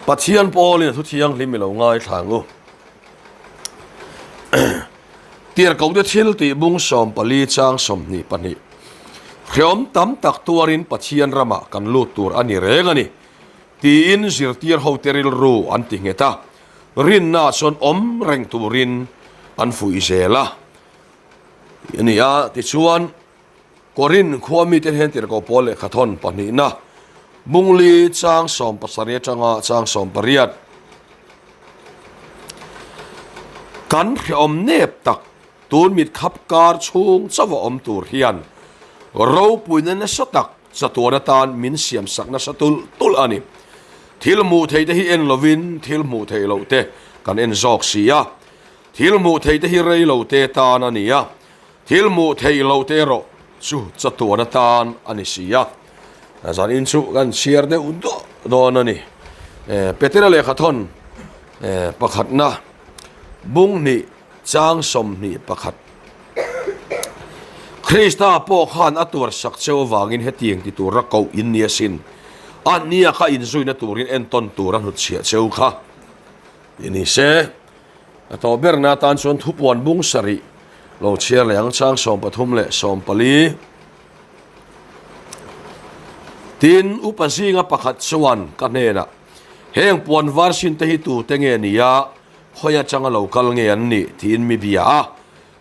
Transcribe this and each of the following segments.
Pathian pawlin a thu thianghlim i lo ngaithla ang u. Tirhkohte thil tih bung 14 chang 22. Hreawm tam tak tuarin Pathian ramah kan lut tur a ni reng a ni, tiin zirtir hote rilru an ti nghet a, rinna chuan awm reng turin an fuih zel a ni a. Tichuan, Korin khua mite hian tirhkoh pawl lehkha thawn pahnihna bungli chang 17 atanga chang 18 kan hreawm nep tak tun mit khap kar chhung chauh a awm tur hian ropuina nasa tak chatuan atan min siam sak nasa tulh tulh a ni. Thil hmuh theih te hi en lovin thil hmuh theih loh te kan en zawk si a, thil hmuh theih te hi rei lo te tan a ni a, Thil hmuh theih loh te erawh chu chatuan atan a ni si a, zanin chu kan chhiar deuh duah dawn a ni. Petera lehkha thawn pakhatna bung hnih chang 21. Krista pawh khan a tuar sak cheu avangin hetiang ti tura koh in ni asin, a nia kha inzuina turin entawn tur a hnutchhiah cheu kha ti ni se. A tawh berna atan chuan thupuan bung sarih lo chhiar leh ang chang 13 leh 14. Tin, upa zinga pakhat chuan ka hnenah, Heng puan var sin te hi tute nge ni a, khawi atanga lo kal nge an nih? tiin mi bia a.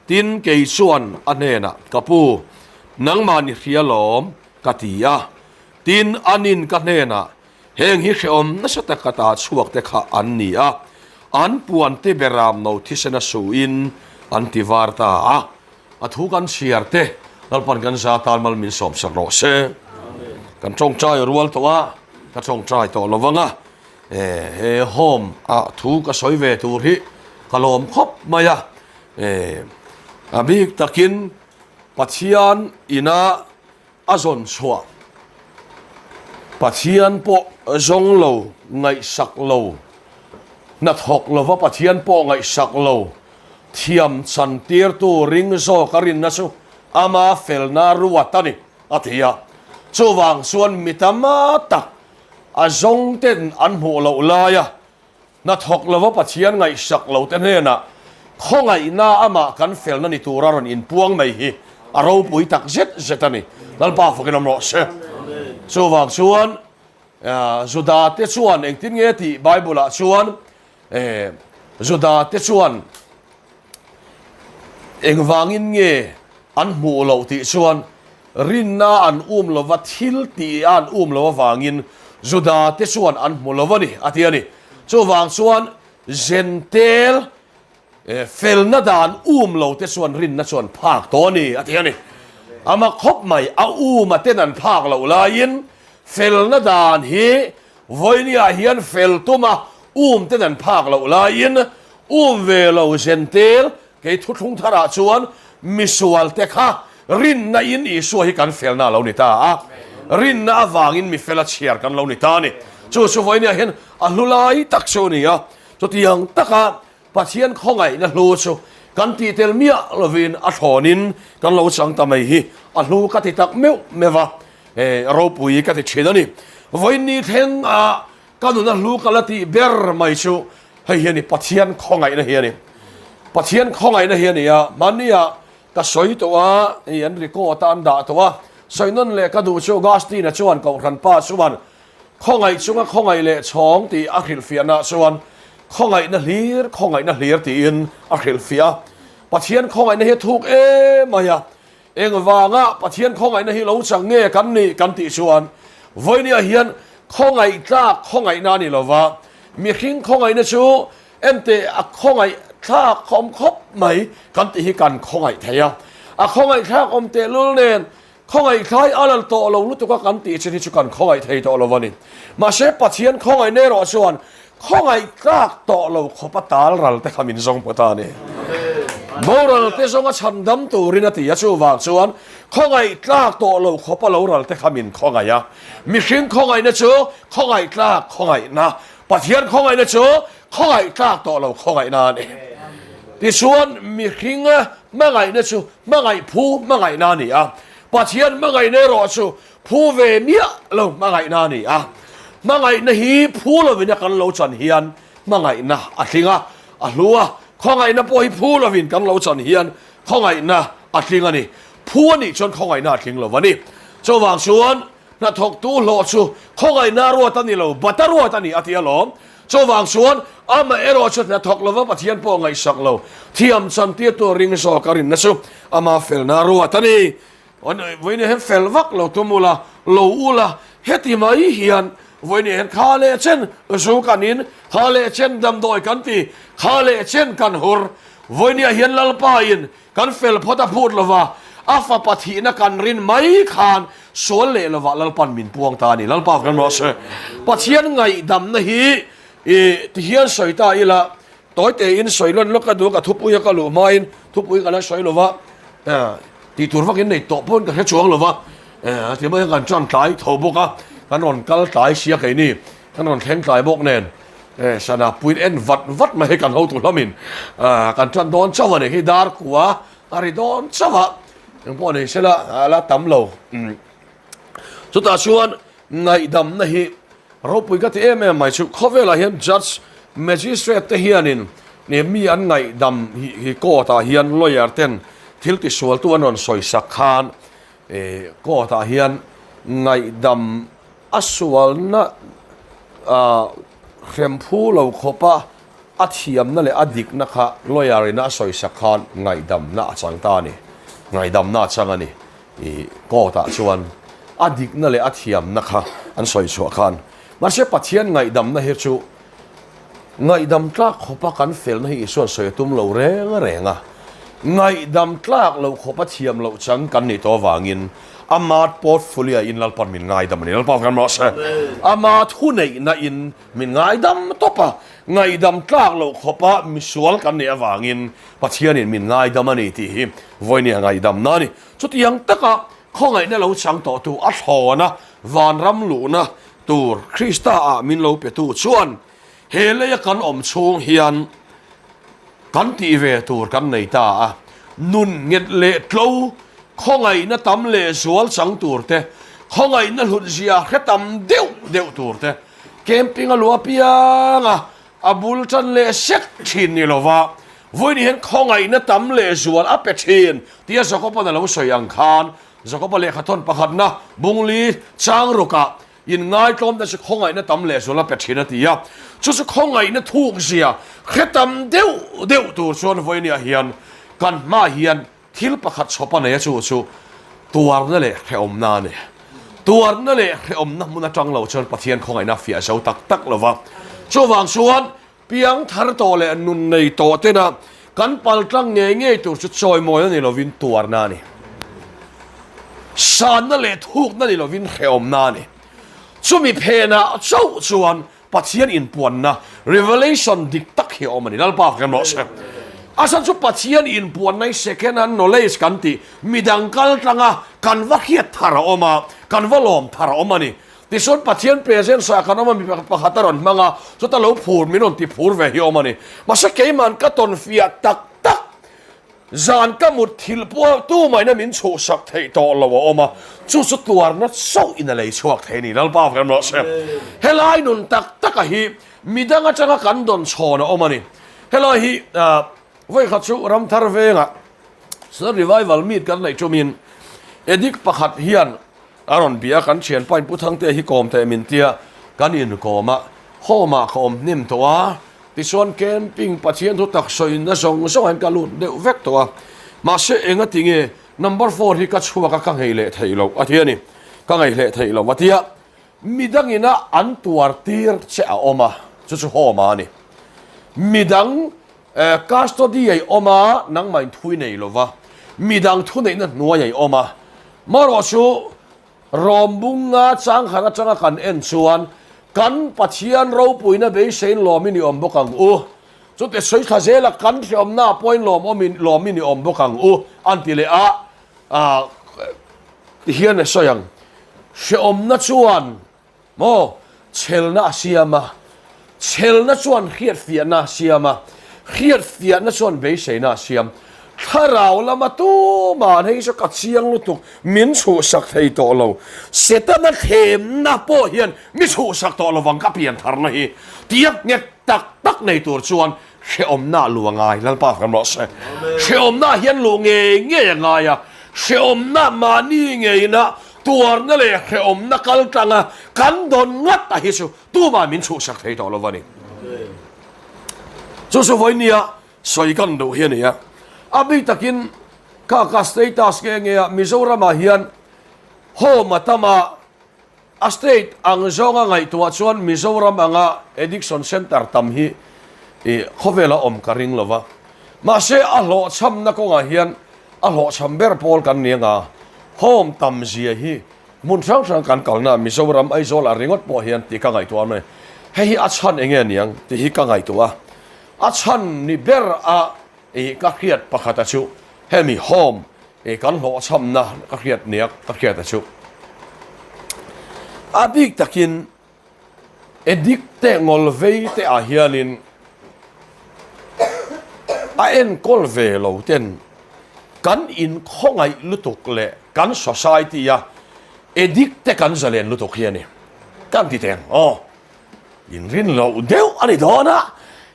Tin, kei chuan a hnenah, Ka pu, nangmah ni hria lawm, ka ti a. Tin, anin ka hnenah, Heng hi hrehawm nasa taka ta chhuak te kha an ni a, an puan te beram no thisen a suin an ti var ta a. A thu kan chhiar te Lalpan kan za tan mal min sawmsak rawh se. Kan tawngtai rual tawh a, ka tawngtai tawh lo vang a, he home a thu ka sawi ve tur hi ka lawm khawp mai a. A bik takin Pathian ina A zawn chhuah Pathian pawh zawng lo, ngaihsak lo, hnathawk lova Pathian pawh ngaihsak lo, thiam chantirtu ring zawk a rinna chu ama felna ruat a ni, a ti a. Chuvang chuan mi tama tak a zawng ten an hmuh loh laia Hnathawk lova Pathian ngaihsak lo te hnenah khawngaihna amah kan felna ni tura rawn inpuang mai hi a ropui tak zet zet a ni. Lalpa fakin awm rawh se. Chuvang chuan Juda te chuan engtin nge tih Bible ah chuan Juda te chuan engvangin nge an hmuh loh tih chuan Rinna an um lova thil tih a an um lo avangin Juda te chuan an hmu lo a ni, a ti a ni. Chuvang chuan Zentel felna dan um lo te chuan rinna chuan phak tawh a ni, a ti a ni. Ama khawp mai a um a ten an phak loh laiin felna dan hi vawinia hian fel tuma um ten an phak loh laiin um ve lo Zentel Kei thuthlung tharah chuan misual te kha rinna in Isua hi kan felna a lo ni ta a, rinna avangin mi fela chhiar kan lo ni ta a ni. Chu chu vawinia hian a hlu lai tak chu a ni a, chutiang taka Pathian khawngaihna hlu chu kan tih tel miah lovin a thlawnin kan lo chang ta mai hi a hlu ka ti tak meuh meuh a, ropui ka ti thin a ni. Vawiin thleng a Ka nuna hlu ka la tih ber mai chu hei hi a ni, Pathian khawngaihna hi a ni. Pathian khawngaihna hi a ni a, mahnia ka sawi tawh a, hei an record a an dah tawh a, sawi nawn leh ka duh chu Augustine-a chuan Kohhran pa chuan khawngaih chunga khawngaih leh chhawng tih a hrilhfiahnaah chuan khawngaihna hlir, khawngaihna hlir tiin a hrilhfiah a. Pathian khawngaihna hi a thuk em mai a, Engvanga Pathian khawngaihna hi lo chang nge kan nih kan tih chuan vawinia hian khawngaih tlak khawngaihna a ni lova, mihring khawngaihna chu enteh a khawngaih thlak awm khawp mai kan tih hi kan khawngaih thei a, a khawngaih thlak awm tehlul nen khawngaih thlai a lal tawh lo lutuk a kan tih chin hi chu kan khawngaih thei tawh lo a ni. Mahse Pathian khawngaihna erawh chuan Khawngaih tlak tawh lo khawpa tal ral te kha min zawng hmu ta a ni. Boral te zawnga chhan dam turin a ti a, chuvang chuan khawngaih tlak tawh lo khawpa lo ral te kha min khawngaih a. Mihring khawngaihna chu khawngaih tlak khawngaihna, Pathian khawngaihna chu khawngaih tlak tawh lo khawngaihna a ni. Tichuan mihring hmangaihna chu hmangaih phu hmangaihna a ni a, Pathian hmangaihna erawh chu Phu ve miah lo hmangaihna a ni a. Hmangaihna hi phu lovin a kan lo chan hian hmangaihna a tling a, a hlu a. Khawngaihna pawh hi phu lovin kan lo chan hian khawngaihna a tling a ni. Phu a nih chuan khawngaihna a tling lo a ni. Chuvang chuan hnathawktu hlawh chu khawngaihna ruat a ni lo, bata ruat a ni a ti alawm. Chuvang chuan amaherawh chu hnathawk lova Pathian pawh ngaihsak lo, thiam chantirtu ring zawk a rinna chu ama felna ruat a ni. Vawiin hian fel vak lo tum ula, lo ula, heti mai hian vawiin hian kha leh chen zu kan in, kha leh chen damdawi kan ti, kha leh chen kan hur. Vawiin hian Lalpa in kan fel phawt a phut lova, a fapa thihna kan rin mai khan sual leh lovah Lalpan min puang ta a ni. Lalpa kan rawh se. Pathian ngaihdamna hi i tihian sawi ta ila, Tawi tein sawi lawn lawk a duh a, ka thupui a ka luh hmain thupui ka la sawi lo va, tih tur vakin nei tawh pawhin ka hre chuang lo va, ti mai hian kan tan tlai tho bawk a, kan rawn kal tlai sia keini, kan rawn thleng tlai bawk nen sana puin en vat vat mai hi kan hotu hlamin kan tan dawn chauh a ni, hei dar kua a ri dawn chauh a, engpawh nei sela a la tam lo. Chutah chuan ngaihdamna hi ropui ka ti em em mai chu khawvelah hian judge magistrate te hianin mi an ngaihdam hi court ah hian lawyer ten thil tisualtu an rawn sawisak khan court ah hian ngaihdam a sualna hrem phu lo khawpa A thiamna leh a dikna kha lawyer ina a sawisak khan ngaihdamna a chang ta a ni. Ngaihdamna a chang a ni. I court ah chuan a dikna leh a thiamna kha an sawi chhuah khan. Mahse Pathian ngaihdamna hi chu ngaihdam tlak khawpa kan felna hi Isua'n sawi a tum lo reng reng a. Ngaihdam tlak loh khawpa thiam loh chang kan nih tawh avangin ama portfolio in Lalpan min ngaidam a ni. Lalpa kan rawh se. Ama thuneihna in Min ngaidam tawp a, ngaihdam tlak loh khawpa misual kan nih avangin Pathianin min ngaidam a ni tih hi vawinia ngaihdamna a ni. Chutiang taka khawngaihna lo chang tawhtu a thlawna vanram luhna tur Krista-ah min lo petu chuan he leia kan awm chhung hian kan tih ve tur kan nei ta a, nun nghet leh tlo, khawngaihna tam leh zual chang tur te, khawngaihna hlutzia hre tam deuh deuh tur te, Camping a luah piang a, a bul tan leh sek thin ni lova, vawiin hian khawngaihna tam leh zual a pe thin tia Jakob-a'n a lo sawi ang khan Jakob-a lehkhathawn pakhatna Bungli chang rukah inngaihtlawmna chu khawngaihna tam leh zual a pe thin a ti a, chu chu khawngaihna thukzia hre tam deuh deuh tur chuan vawiiniah hian kan hmaah hian Thil pakhat chhawp a nei a chu chu tuarna leh hrehawmna a ni. Tuarna leh hrehawmna hmun atang lo chuan Pathian khawngaihna a fiah zo tak tak lo va. Chuvang chuan piang thar tawh leh nun nei tawh tena kan pal tlang ngei ngei tur chu chawimawi a ni lovin tuarna a ni. Sanna leh thukna ni lovin hrehawmna a ni. Chumi phenah chauh chuan Pathian inpuanna, revelation, dik tak hi a awm a ni. Lalpa kan rawh se. A chhan chu Pathian inpuanna hi second hand knowledge kan tih, midang kal tlanga kan va hriat thar a awm a, kan va lawm thar a awm a ni. Tichuan Pathian presence ah kan awm a, mi pakhat a rawn hmang a, chuta lo phur, min rawn ti phur ve hi a awm a ni. Mahse keiman ka tawn fiah tak tak Zan ka mut thil pawh tumahin a min chhuhsak theih tawh lo a awm a, chu chu tuarna chauh in a lei chhuak thei a ni. Lalpa vek rawh se. Helai nun tak taka hi midang atanga kan dawn chhawn a awm a ni. Helai hi vawikhat chu Ramthar vengah Southern Revival Meet kan neih tumin Edik pakhat hian a rawn bia a, kan thianpa in Pu Thangtea hi kawm teh min tia kan inkawm a, home ah ka awm hnem tawh a, Tichuan camping Pathian thu tak sawina zawng zawng hian ka lut deuh vek tawh a, mahse enga tinge number four hi ka chhuak a ka nghei leh theih loh a ti a ni, ka nghei hleh theih loh a ti a, midang ina an tuar tir che a awm a, chu chu home a ni. Midang custody a i awm a, nangmah in thu i nei lo va, midang thuneihna hnuai a i awm a, marawh chu Rawmbunga changkhat atanga kan en chuan kan Pathian ropuina beiseiin lawmin i awm bawk ang u. Chute sawi thla zela kan hreawmna pawhin lawmawmin lawmin i awm bawk ang u an ti leh a, ah tihian a sawi ang. Hreawmna chuan maw chhelna a siam a, chhelna chuan hriatfiahna a siam a, hriatfiahna chuan beiseina a siam. Thlarau lama tuman hei chu ka chiang lutuk, min chhuhsak thei tawh lo. Setana thlemna pawh hian mi chhuhsak tawh lovang ka piantharna hi tia nghet tak tak nei tur chuan hrehawmna a luh a ngai. Lalpa kan rawh se. Hrehawmna hian luh ngei ngei a ngai a, hrehawmna mahni ngeina tuarna leh hrehawmna kal tanga kan dawn ngat a hi chu tumah min chhuhsak thei tawh lo a ni. Chu chu vawinia sawi kan duh hi a ni a. A bik takin kha ka status nge nge a Mizoramah hian home a tam a, a state ang zawnga ngaihtuah chuan Mizoram anga addiction centre tam hi ih khawvela awm ka ring lo va. Mahse a hlawhchhamna kawngah hian a hlawhchham ber pawl kan ni anga home tam zia hi hmun hrang hrang kan kalna Mizoram Aizawl ah ringawt pawh hian tih ka ngaihtuah a mai. Hei hi a chhan enge niang tih hi ka ngaihtuah a. A chhan ni ber a ih ka hriat pakhat a chu hemi home ih kan hlawhchhamna ka hriat nia ka hriat a chu a bik takin addict te ngawl vei te ah hianin a enkawl ve lo ten kan inkhawngaih lutuk leh kan society a addict te kan zalen lutuk hi a ni kan ti teng aw. In rin loh deuh a ni dawn a,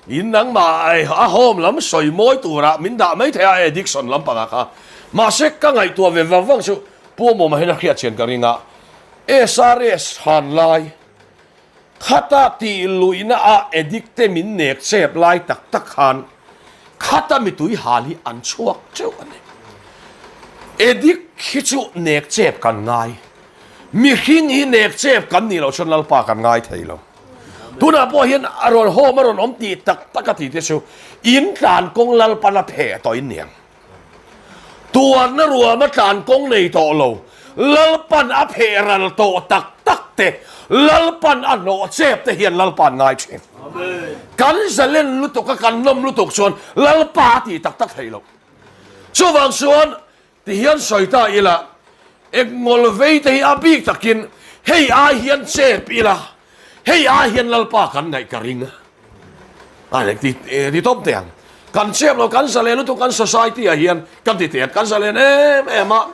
in nangmah a home lam sawi mawi turah min dah mai thei a addiction lampangah kha. Mahse ka ngaihtuah ve vang vang chu Pu Awmawma hian a hriat chian ka ring a, SRS han lai khata tih luihna a addict te min nek chep lai tak tak khan khata mitui hal hi an chhuak teuh a ni. Addict hi chu nek chep kan ngai. Mihring hi nek chep kan nih loh chuan Lalpa kan ngai thei lo. Tunah pawh hian a rawn home a rawn awm tih tak tak a tih te chu in tlan kawng Lalpan a pheh tawh in niang. Tuarna ruam a tlan kawng nei tawh lo, Lalpan a pheh ral tawh tak tak te, Lalpan a hnawh chep te hian Lalpa an ngai thin. Kan zalen lutuk a kan nawm lutuk chuan Lalpa a tih tak tak theih loh. Chuvang chuan Ti hian sawi ta ila, eng ngawl vei te hi a bik takin hei ai hian chep ila, hei ai hian Lalpa kan ngaih ka ring a. A leh ti ti tawp teh ang. Kan chep lo, kan zalen lutuk kan society ah hian kan ti teh ang, kan zalen em em a,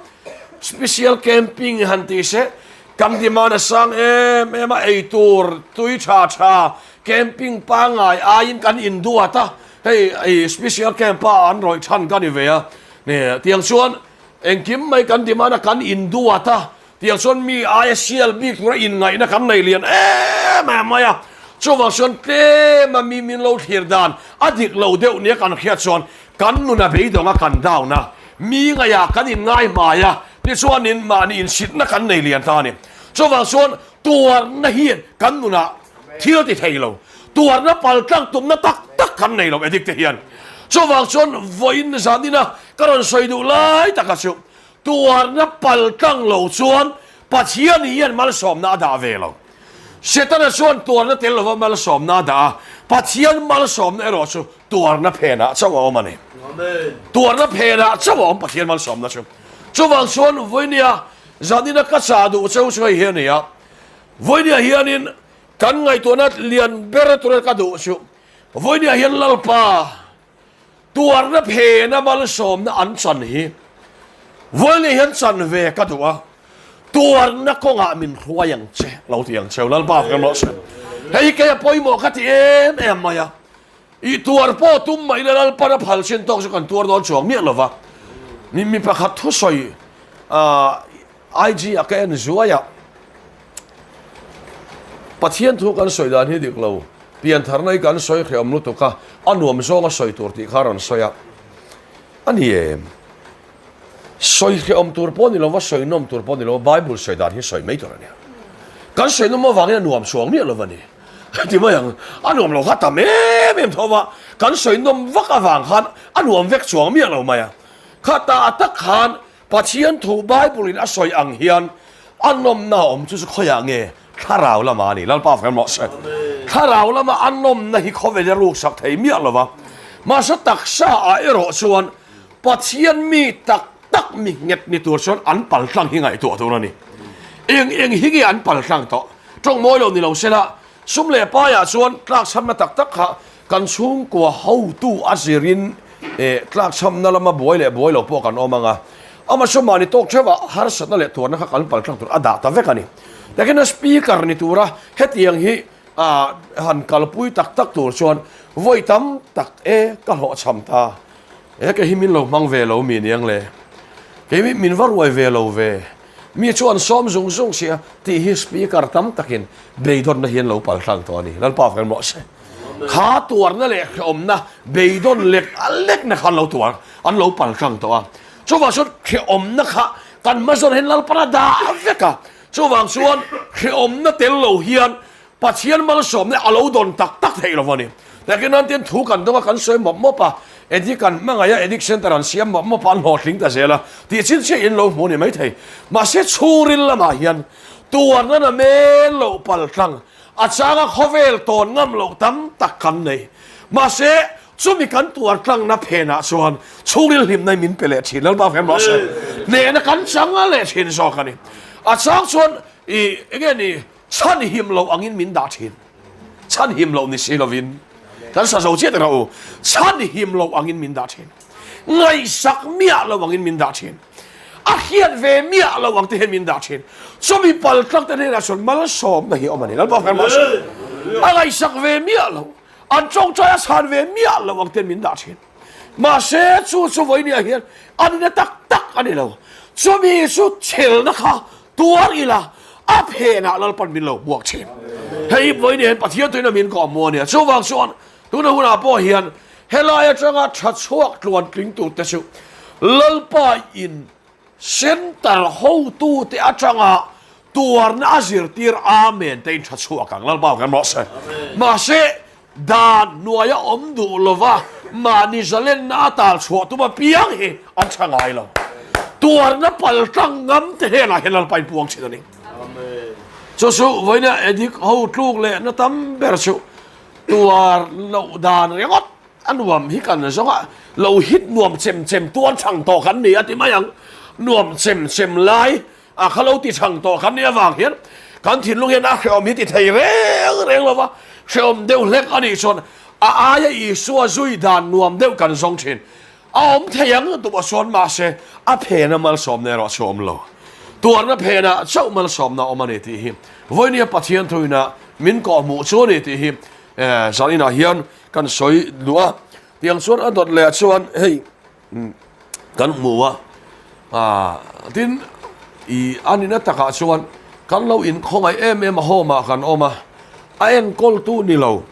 special camping han ti se, kan demand a sang em em a, eitur tui tha tha camping pangngai aiin kan induat a, hei special camp a an rawih than ka ni ve a. Nge, tiang chuan engkim mai kan demand a, kan induat a, tiang chuan mi aia sial bik tura inngaihna kan nei lian em em mai a. Chuvang chuan tlem a mi min lo thlir dan a dik lo deuh nia kan hriat chuan kan nun a beidawng a, kan down a, mi ngaihah kan inngai hmai a, tichuanin mahni insitna kan nei lian ta a ni. Chuvang chuan tuarna hian kan nunah Thil ti thei lo, tuarna paltlang tumna tak tak kan nei lo edik te hian. Chuvang chuan vawiin zanina ka rawn sawi duh lai taka chu tuarna paltlang lo chuan Pathian hian malsawmna a dah ve lo. Setana chuan tuarna tel lova malsawmna a dah a, Pathian malsawmna erawh chu tuarna phenah chauh a awm a ni. Tuarna phenah chauh a awm Pathian malsawmna chu. Chuvang chuan vawinia zanina ka chah duh cheu chu hei hi a ni a, Vawinia hianin kan ngaihtuahna lian ber tura ka duh chu vawinia hian Lalpa tuarna phena malsawmna an chan hi vawinia hian chan ve ka duh a, tuarna kawngah min hruai ang che lo ti ang cheu Lalpa ka rawh se. Hei hi kei a pawimawh ka ti em em mai a, I tuar pawh tum mah ila Lalpan a phal chin tawk chu kan tuar dawn chuang miah lova. Mi mi pakhat thusawi IG a ka en zuai a, Pathian thu kan sawi dan hi dik lo, piantharna hi kan sawi hrehawm lutuk a, a nuam zawng a sawi tur tih kha a rawn sawi a. A ni em? Sawi hrehawm tur pawh ni lova, sawi nawm tur pawh ni lova, Bible sawi dan hi sawi mai tur a nia. Kan sawi nawm avangin a nuam chuang miah lova ni. Ti mai ang, a nuam lo kha tam em em tho va, kan sawi nawm vak avang khan a nuam vek chuang miah lo mai a. Khata tak khan Pathian thu Bible in a sawi ang hian a nawmna a awm chu chu khawiah nge? Thlarau lama a ni. Lalpa fak rawh se. Thlarau lama a nawmna hi khawvel a ruksak thei miah lo va. Mahse taksa ah erawh chuan Pathian mi tak tak mi nghet ni tur chuan an paltlang hi ngaihtuah tur a ni. Eng eng hi nge an paltlang tawh? Tawng mawi lo ni lo sela, sum leh paiah chuan tlakchhamna tak tak kha kan chhungkua hotu a zirin. Eh, tlakchhamna lama buai leh buai lo pawh kan awm ang a, ama chu mahni tawk theuh ah harsatna leh tuarna kha kan pal tlang tur a dah ta vek a ni. Takin a speaker ni tura hetiang hi ah han kalpui tak tak tur chuan vawi tam tak e ka hlawhchham ta. E kei hi min lo hmang ve lo mi niang le, kei mi min va ruai ve lo ve, mi chu an sawm zung zung sia tih hi speaker tam takin beidawnna hi an lo pal tlang tawh a ni. Lalpa fak emaw se. Kha tuarna leh hrehawmna beidawn lek a lekna kha an lo tuar, an lo pal tlang tawh a. Chuvang chuan hrehawmna kha kan hmazawn hian Lalpan a dah vek a. Chuvang chuan hrehawmna tel lo hian Pathian malsawmna a lo dawn tak tak theih lo a ni. Takin nan tin thu kan dawng a, kan sawi mawp mawp a, Eddie kan hmangaih a, Addict Center an siam mawp mawp a, an hlawhtling ta zel a, tih chin chiah in lo hmu a ni maithei. Mahse chhungril lamah hian tuarna na men loh pal tlang a changa khawvel tawn ngam loh tam tak kan nei. Mahse chumi kan tuar tlangna phenah chuan chhungril hlimna min pe leh thin. Lalpa fem rawh se. Hnehna kan chang leh thin zawk a ni. A chang chuan i enge ni Chhan him loh angin min dah thin. Chhan him loh ni si lovin kan sa zo chiah rawh u. Chhan him loh angin min dah thin. Ngaihsak miah lo angin min dah thin. A hriat ve miah lo ang te hian min dah thin. Chumi pal tlak te hnenah chuan malsawmna hi a awm a ni. Lalpa hmel mahse a ngaihsak ve miah lo, an tawngtai a chhan ve miah lo ang te hian min dah thin. Mahse chu chu vawinia hian a nuna tak tak a ni lo. Chumi chu chhelna kha Tuar ila a phenah Lalpan min lo buak thin. Hei vawiin hian Pathian tuina min kawh hmu a nia. Chuvang chuan tuna hunah pawh hian helai atanga tha chhuak tluan tling tur te chu Lalpa in center hotute atanga tuarna a zirtir Amen te in tha chhuak ang. Lalpa kan rawh se. Mahse Dan hnuaia awm duh lova mahni zalenna a tal chhuah tum apiang hi an tha ngai lo. Tuarna pal tlang ngam te hnenah hian Lalpa in puang thin a ni. Chu chu vawiina addict ho tluk leh na tam ber chu tuar loh dan ringawt a nuam hi kan zawng a, lo hit nuam chem chem tuar chang tawh kan ni a ti mai ang. Nuam chem chem lai A kha lo ti chhang tawh kan nih avang hian kan thinlung hian a hrehawm hi ti thei reng reng lo va, hrehawm deuh hlek a nih chuan a aia Isua zui dan nuam deuh kan zawng thin. A awm thei ang tumah sawn mahse a phena malsawmna erawh chu a awm lo. Tuarna phenah chauh malsawmna a awm a ni tih hi vawinia Pathian thuina min kawhhmuh chu a ni tih hi zaninah hian kan sawi duh a. Tiang chuan a dawt leh chuan hei. Kan hmu a, tin i a nihna takah chuan kan lo inkhawngaih em em a home ah kan awm a, a enkawltu ni lo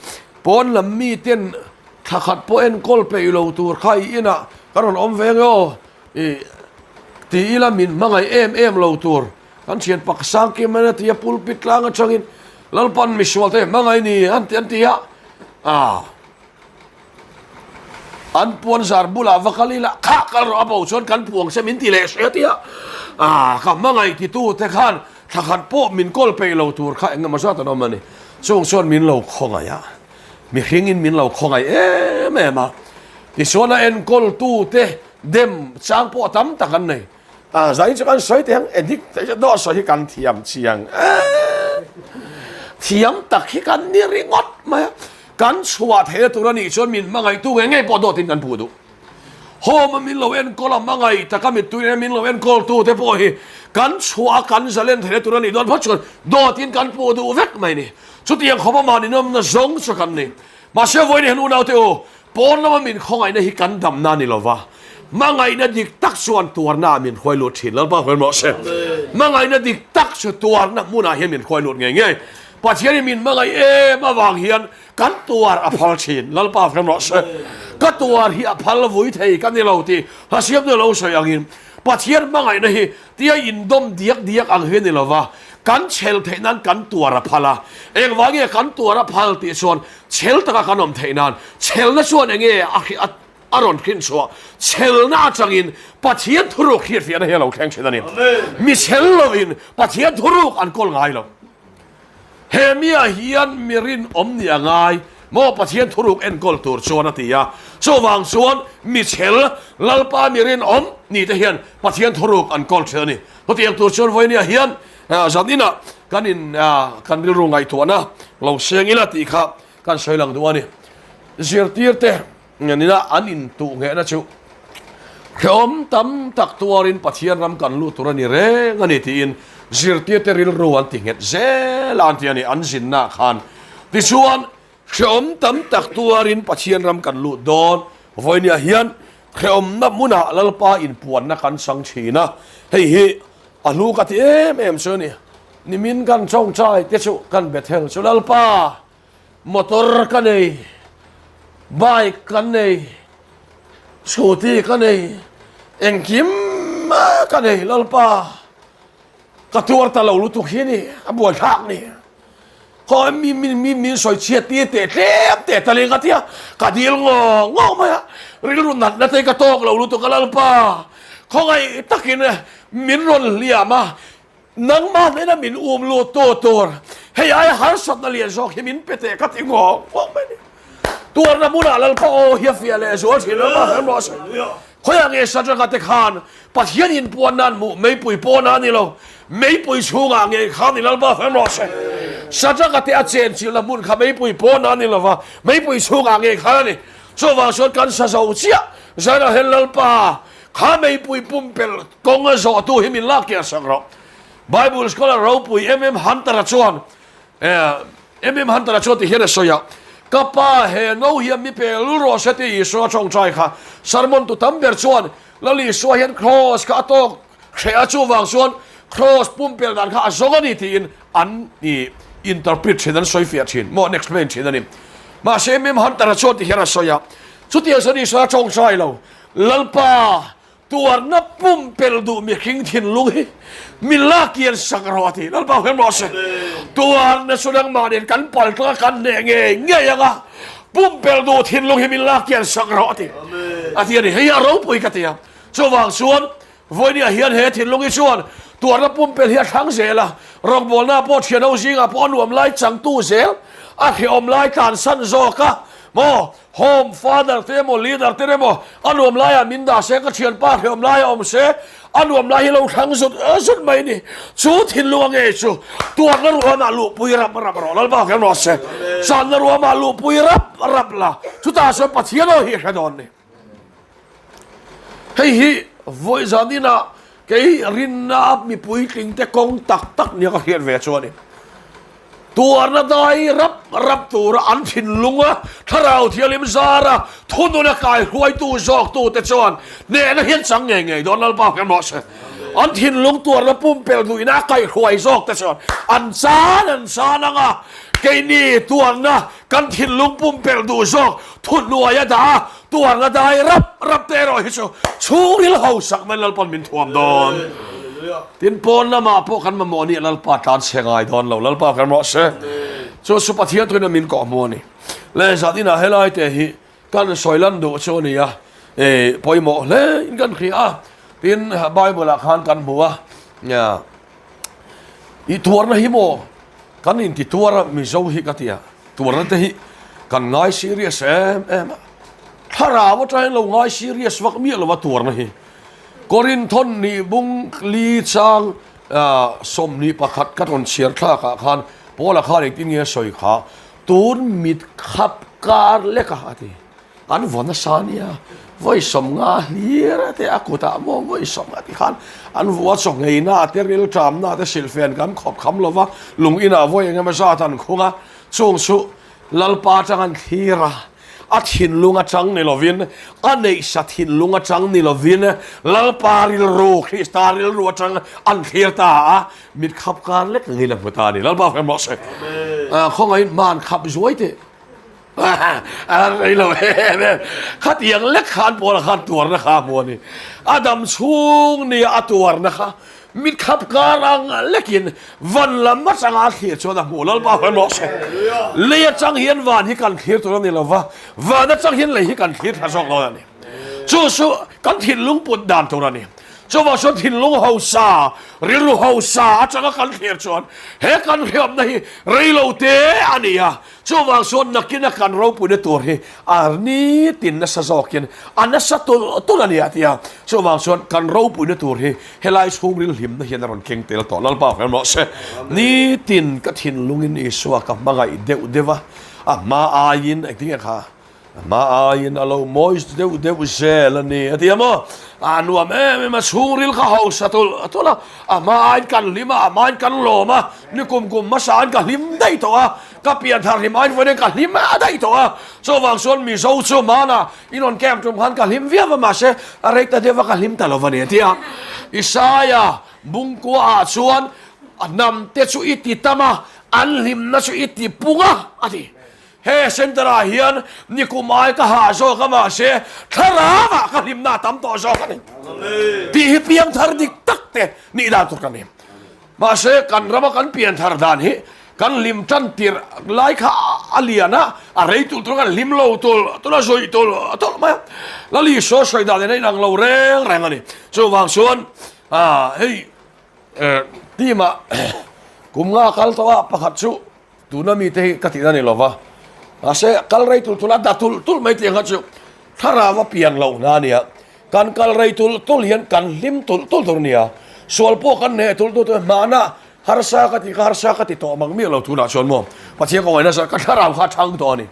pawn lam miten thla khat pawh enkawl peih lo tur kha i inah ka rawn awm ve nge aw i ti ila min hmangaih em em lo tur kan thian Paksang Kim a ti a pulpit tlang atangin Lalpan misual te hmangaih ni an ti a, ah. An puan zar bulah va kal ila, Kha kal rawh a bo chuan kan puang che min ti leh hre tia. Ah, ka hmangaih titu te khan thla khat pawh min kawl peih lo tur kha engemaw zat an awm a ni. Chung chuan min lo khawngaih a, mihringin min lo khawngaih em em a. Tichuan a enkawltu te dem chang pawh tam tak an nei. A zai chu kan sawi teh ang edit te chu dawh sawi hi kan thiam chiang e thiam tak hi kan ni ringawt mai a kan chhuah theihna tur a nih chuan min hmangaihtu nge ngei pawh dawtin kan phu duh home a min lo enkawl a hmangaih taka mittui nena min lo enkawl tu te pawh hi kan chhuah a kan zalen theihna tur a nih dawn phawt chuan dawtin kan phu duh vek mai ni chutiang khawpa mahni nawmna zawng chu kan ni mahse vawiin hian unaute u Pawn lama min khawngaihna hi kan damna a ni lo va, hmangaihna dik tak chuan tuarna ah min hruai lut thin. Lalpa hruai rawh se. Hmangaihna dik tak chu tuarna hmunah hian min hruai lut ngei ngei. Pathianin min hmangaih em avang hian kan tuar a phal thin. Lalpa hruai rawh se. Ka tuar hi a phal vui thei ka ni lo tih Hasiamna lo sawi angin Pathian hmangaihna hi tia indawm diak diak ang hi a ni lo va, kan chhel theih nan kan tuar a phal a. Engvange kan tuar a phal tih chuan Chhel taka kan awm theih nan chhelna chuan enge a a rawn hrin chhuah? Chhelna atangin Pathian thuruk hriatfiahna hi a lo thleng thin a ni. Mi chhel lovin Pathian thuruk an kawl ngai lo. He miah hian mi rinawm nih a ngai maw Pathian thuruk enkawl tur chuan a ti a. Chuvang chuan mi chhel Lalpa mi rinawm nih te hian Pathian thuruk an kawl thin a ni. Chutiang tur chuan vawinia hian Zan inah kan in kan rilru ngaihtuahna lo seng ila tih kha kan sawi lang duh a ni. Zirtirte. Nina an intuh nghehna chu hrehawm tam tak tuarin Pathian ram kan lut tur a ni reng a ni tiin zirtirte rilru an ti nghet zel a an ti a ni an zinnaah khan. Tichuan hrehawm tam tak tuarin Pathian ram kan lut dawn vawinia hian hrehawmna hmunah Lalpa inpuanna kan chang thin a, hei hi a hlu ka ti em em chu a ni. Nimin kan tawngtai te chu kan Bethel chu Lalpa Motor ka nei, bike kan nei, scooty ka nei, engkim ka nei Lalpa ka tuar ta lo lutuk hi ni a buaithlak ni. Khaw mi mi mi min sawi chhiat tir teh tlem teh ta leng a tia ka dil ngawng ngawng mai a, rilru natna te ka tawk lo lutuk a Lalpa khawngaih takin min rawn hliam a. Nangmah hnena min um lut tu tur hei aia harsatna lian zawk hi min pe teh ka ti ngawk ngawk mai ni. Tuarna hmunah Lalpa aw hi a fiah leh zual thin lo mah hrem rawh se. Khawiah nge Sadraka te khan Pathian inpuan nan hmuh meipui pawn a ni lo, meipui chhungah ngei khan i Lalpa hrem rawh se. Sadraka te a chenchilhna hmun kha meipui pawn a ni lo va, meipui chhungah ngei khan a ni. Chuvang chuan kan sa zo chiah Zainah hian Lalpa kha meipui pumpelh Kawng a zawhtu hi min lak kiah sak rawh. Bible scholar ropui MM Hunter-a chuan MM Hunter-a chuan ti hian a sawi a, Ka pa he no hian mi pe lul rawh se tih Isua tawngtai kha. Sermon tu tam ber chuan Lal Isua hian Kraws kha a tawk hreh a, chuvang chuan Kraws pumpelh dan kha a zawng a ni tiin an interpret thin, an sawi fiah thin, maw an explain thin a ni. Mahse MM Hunter-a chuan ti hian a sawi a, Chutiang chuan Isua a tawngtai lo, Lalpa, Tuarna pumpelh duh mihring thinlung hi min la kian sak rawh a ti. Lalpa hmel rawh se. Tuarna chu nangmah nen kan pal tlang a kan hneh ngei ngei ang a. Pumpelh duh thinlung hi min la kian sak rawh a ti. A ti a ni. Hei hi a ropui ka ti a. Chuvang chuan vawinia hian he thinlung hi chuan tuarna pumpelh hi a thlang zel a. Rawngbawlna pawh thianho zingah pawh a nuam lai changtu zel a hrehawm lai tlansan zawk a maw Home father te emaw leader te emaw a nuam laiah min dah se, ka thianpa hreawm laiah awm se, a nuam lai hi lo thlang zut zut mai ni. Chu thinlung a nge chu tuarna ruamah luhpui rap rap rawh Lalpa hian rawh se. Channa ruamah luhpui rap rap la, chutah chuan Pathian aw hi hre dawn ni. Hei hi vawi zan inah kei rinna mi puitlingte kawng tak tak nia ka hriat ve chu a ni. Tuarna dai rap rap tura an thinlunga Thlarau Thianghlim zara thununa kaihruaitu zawktute chuan hnehna hi an chang ngei ngei dawn Lalpa hmel rawh se. An thinlung tuarna pumpelh duhina a kaihruai zawkte chuan an chan an chan anga keini tuarna Kan thinlung pumpelh duh zawk thuhnuai a dah a, tuarna dai rap rap te erawh hi chu chhungril hausak mai Lalpa'n min thuam dawn. Tin, pawn lamah pawh kan mamawh nih Lalpa tlan chhe ngai dawn lo, Lalpa kan rawh se. Chu chu Pathian thuin a min kawh hmu a ni. Le zat inah helai te hi kan sawi lan duh chu a ni a, e pawimawh hle in kan hria a. Tin, Bible ah khan kan hmu a, i tuarna hi maw Kan inti tuar a, Mizo hi ka ti a, tuarna te hi kan ngai serious em em a, thlarau atangin lo ngai serious vak miah lo a tuarna hi. Korinthon nih bung li chang 21 ka rawn chhiar thlak ah khan Paula khan engtin nge a sawi kha, tun mit khap kar lek a a ti. An vaw nasa nia, vawi 50 hlir a te a kutah maw vawi 50 ti khan an vua chaw ngeina te rilṭamna te silhfen kan khawp kham lo va, lung inah vawi eng emaw zat an khung a, chung chu Lalpa atang an thlir a, a thinlung atang ni lovin, a neihsa thinlung atang ni lovin Lalpa rilru, Krista rilru atang an thlir ta a, mit khap kar lek angin a hmu ta a ni. Lalpa hmel rawh se. Khawngaihin hman khap zuai teh. A rei lo em em. Khatiang lek khan Paula khan tuarna kha a hmu a ni. A dam chhung nia a tuarna kha mit khap kar ang lekin van lam atanga a thlir chuan a hmu Lalpa hmel rawh se. Lei atang hian van hi kan thlir tur a ni lo va, van atang hian lei hi kan thlir thla zawk dawn a ni. Chu chu kan thinlung put dan tur a ni. Chuvang chuan thinlung hausa, rilru hausa atanga kan thlir chuan he kan hriamna hi rei lo te a ni a. Chuvang chuan nakina kan ropuina tur hi a nitin nasa zawkin a nasa tulh tulh a ni a ti a. Chuvang chuan kan ropuina tur hi helai chhungril hlimna hian a rawn keng tel tawh. Lalpa hmel rawh se. Nitin ka thinlungin Isua ka hmangaih deuh deuh a, a hma aiin engtin nge kha? A hma aiin a lo mawi deuh deuh zel a ni, a ti a maw? A nuam em em a, chhungril kha hausa tulh tulh a, a hma aiin kan hlim a, a hma aiin kan lawm a, ni kum kum hmasa aiin ka hlim daih tawh a, ka pian thar hlim aiin vawiin ka hlim daih tawh a, chuvang chuan Mizo chu hmanah i rawn camp tum khan ka hlim viau a, mahse a rei ta deuh a ka hlim ta lo a ni, a ti a. Isaia bungkuaah chuan a hnamte chu i ti tam a, an hlimna chu i ti pung a, a ti. He centre ah hian nikum ai ka hah zawk a mahse thlarau ah ka hlimna a tam tawh zawk a ni tih hi piangthar dik tak te nih dan tur kan ni. Mahse kan rama kan pianthar dan hi kan hlim tan tirh lai kha a lian a, a rei tulh tulh kan hlim lo tulh tulh a zawih tulh tulh mai a. Lali saw sawi dan in a inang lo reng reng a ni. Chuvang chuan hei team ah kum nga kal tawh a pakhat chu Tuna mite hi ka tihna ni lova, mahse kal rei tulh tulh a da tulh tulh mai tih ang kha chu thlarau a pian loh hna a nia. Kan kal rei tulh tulh hian kan hlim tulh tulh tur a nia. Sual pawh kan hneh tulh tulh tur a nia. Hmana harsa ka tih kha harsa ka ti tawh mang miah lo tunah chuan maw Pathian ka ngaihna chuan ka thlarau kha a chhang tawh a ni.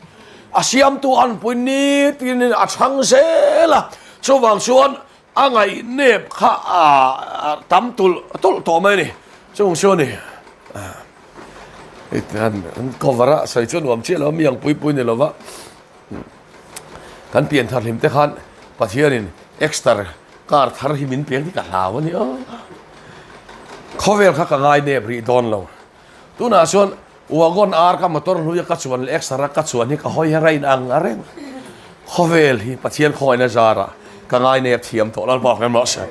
A siamtu anpui nitin a chhang zel a, chuvang chuan A ngaihnep kha a tam tulh tulh tawh mai a ni. Chung chu a ni. An cover a sawi chu nuam chiah lo a, mi ang pui pui ni lo va. Kan pian thar hlim te khan Pathianin exter car thar hi min peng hi ka hlau a ni aw. Khawvel kha ka ngainep rih dawn lo. Tunah chuan Wagon R ka motor hluia ka chuan leh X-R a ka chuan hi ka hawi her a inang a reng. Khawvel hi Pathian khawngaihna zarah ka ngainep thiam tawh Lalpa hmel mah se.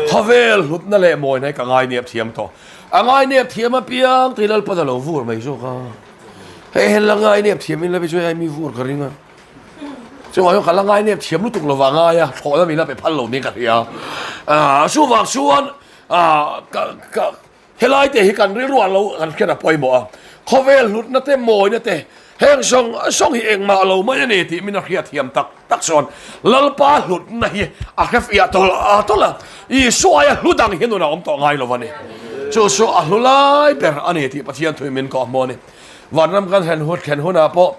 Khawvel hlutna leh mawina hi ka ngainep thiam tawh. A ngainep thiam apiang tih Lalpan a lo vur mai zawk a. Hei hen la ngainep thiam in la chu hei mi vur ka ring a. Chuvang chuan ka la ngainep thiam lutuk lova ngai a, thlawhna min la pe phal lo niin ka hria. Chuvang chuan ka ka Helai te hi kan rilru ah lo kan hriat a pawimawh a, khawvel hlutna te mawina te heng zawng zawng hi engmah lo mai a ni tih min a hriat thiam tak tak chuan Lalpa hlutna hi a hre fiah tawlh tawlh a, Isua aia hlu dang hi nun a awm tawh ngai lo a ni. Chu chu a hlu lai ber a ni tih Pathian thui min kawh hmuh a ni. Vanram kan thlen hun thlen hunah pawh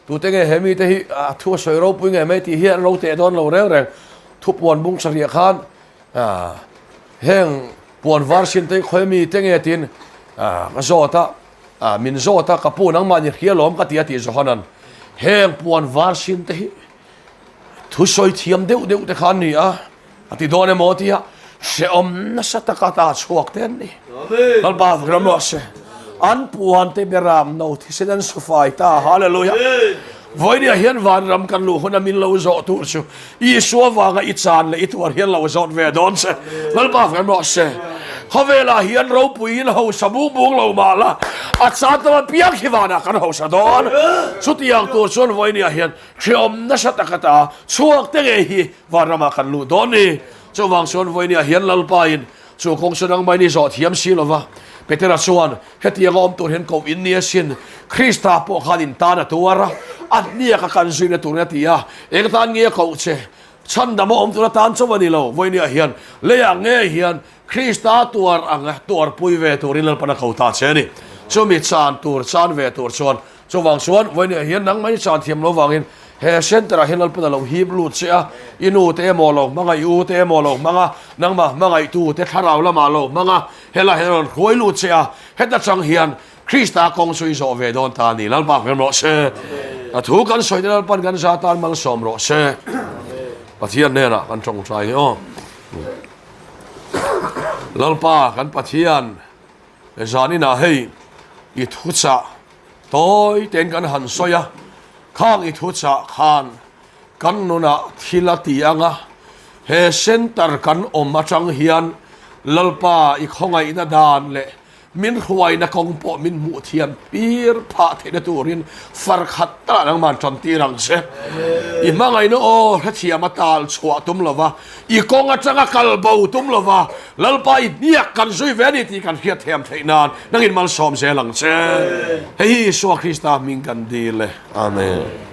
tute nge he mite hi a thu a sawi ropui ngei mai tih hi an lo teh dawn lo reng reng. Thupuan bung sarih khan heng Puan var sin te hi khawi mi te nge tiin ka zawt a, min zawt a, ka pu nangmah ni hria lawm ka ti a tih Johanan heng puan var sin te hi thusawi thiam deuh deuh te kha an ni a, a ti dawn emaw tia hrehawm nasa taka ta chhuak te an ni. Lalpa ram rawh se. An puan te beram no thisen an su fai ta. Hallelujah. Vawinia hian vanram kan luh huna min lo zawh tur chu Isua vanga i chan leh i tuar hian lo zawt ve dawn che. Lalpa vem rawh se. Khawvelah hian ropuiin hausa bung bung lo mah la, a chan tam apiang hi vanah kan hausa dawn. Chutiang tur chuan vawinia hian hreawm nasa taka ta chhuak te ngei hi vanramah kan luh dawn ni. Chuvang chuan vawinia hian Lalpain chu kawng chu nangmah in i zawh thiam si lova. Petera chuan Hetianga awm tur hian koh in ni asin. Krista pawh khan in tan a tuar a, a hniak a kan zuina turin a ti a. Eng atan nge a koh che? Chhandam a awm tur atan chauh a ni lo. Vawinia hian leiah nge hian Krista tuar ang a tuarpui ve turin Lalpan a ko ta che a ni. Chumi chan tur chan ve tur chuan chuvang chuan vawinia hian nangmah i chan thiam lo vangin he center ah hian Lalpan a lo hip lut che a, i nu te emaw lo hmang a, i u te emaw lo hmang a, nangmah hmangaihtu te thlarau lamah lo hmang a, Helai hian rawn hruai lut che a, heta chang hian Krista kawng chu i zawh ve dawn ta a ni. Lalpa hmel rawh se. A thu kan sawi te Lalpan kan za tan malsawm rawh se. Pathian hnenah kan tawngtai hi aw. Lalpa kan Pathian zaninah hei i thuchah tawi tein kan han sawi a, khang i thuchah khan Kan nunah thil a ti ang a, he centre kan awm atang hian Lalpa i khawngaihna dan leh min hruaina kawng pawh min hmuh thiam pir phah theihna turin far khat takah nangman tan tir ang che. I hmangaihna aw hrethiam a tal chhuah tum lova, i kawng atanga kal bo tum lova, Lalpa i hniak kan zui ve a ni tih kan hriat thiam theih nan nangin malsawm zel ang che. Hei hi Isua Krista hming kan dil e. Amen.